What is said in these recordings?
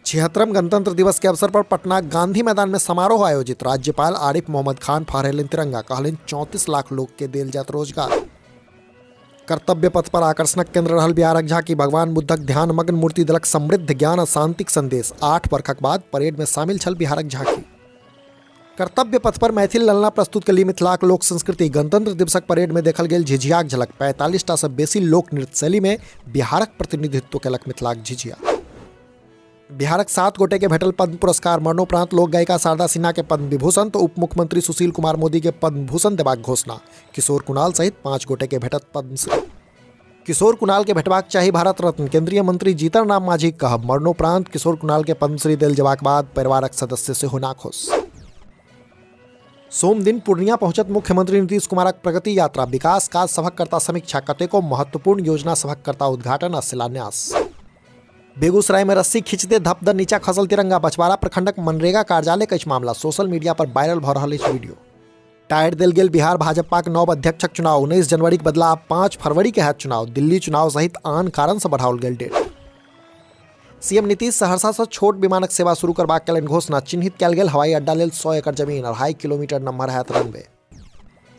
76म गणतंत्र दिवस के अवसर पर पटना गांधी मैदान में समारोह आयोजित। राज्यपाल आरिफ मोहम्मद खान फहरेलनि तिरंगा, कहलनि 34 लाख लोक के देल जायत रोजगार। कर्तव्य पथ पर आकर्षणक केंद्र रहल बिहारक झांकी। भगवान बुद्धक ध्यानमग्न मूर्ति देलक समृद्ध ज्ञान आ शांतिक संदेश। 8 बरखक बाद परेड में शामिल छल बिहारक झांकी। कर्तव्य पथ पर मैथिल ललना प्रस्तुत कली मिथिलाक लोक संस्कृति। गणतंत्र दिवसक परेड में देखल गेल झिझियाक झलक। 45 टा सँ बेसी लोक नृत्य शैली में बिहारक प्रतिनिधित्व केलक मिथिलाक झिझिया। बिहारक 7 गोटे के भेटल पद्म पुरस्कार। मरणोपरांत लोक गायिका शारदा सिन्हा के पद्म विभूषण तो उप मुख्यमंत्री सुशील कुमार मोदी के पद्म भूषण देबाक घोषणा। किशोर कुणाल सहित 5 गोटे के भेटत पद्मश्री। किशोर कुणाल के भेटबाक चाही भारत रत्न, केंद्रीय मंत्री जीतन राम मांझी कहब। मरणोपरांत किशोर कुणाल के पद्मश्री देल जेबाक बाद परिवारक सदस्य सेहो नाखुश। सोम दिन पूर्णिया पहुंचत मुख्यमंत्री नीतीश कुमारक प्रगति यात्रा। विकास काज सभक करता समीक्षा, कतेको महत्वपूर्ण योजना सभक करता उद्घाटन आ शिलान्यास। बेगूसराय में रस्सी खींचते धप द नीचा खसल तिरंगा। बछवाड़ा प्रखंडक मनरेगा कार्यालय के मामला सोशल मीडिया पर वायरल भ रहल अछि वीडियो। टायर देल गेल बिहार भाजपाक नव अध्यक्षक चुनाव। 19 जनवरी के बदला आब 5 फरवरी के हैत चुनाव। दिल्ली चुनाव सहित आन कारण से बढ़ाओल गेल डेट। सीएम नीतीश सहरसा से छोट विमानक सेवा शुरू करबाक कयलनि घोषणा। चिन्हित कयल गेल हवाई अड्डा लेल 100 एकड़ जमीन, 2.5 किलोमीटर नम्हर हैत रनवे।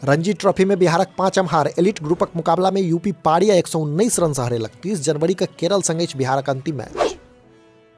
रणजी ट्रॉफी में बिहारक 5म हार। एलिट ग्रुपक मुकाबला में यूपी पारी 119 रन से हरेलक। 30 जनवरी के केरल संग अछि बिहारक अंतिम मैच।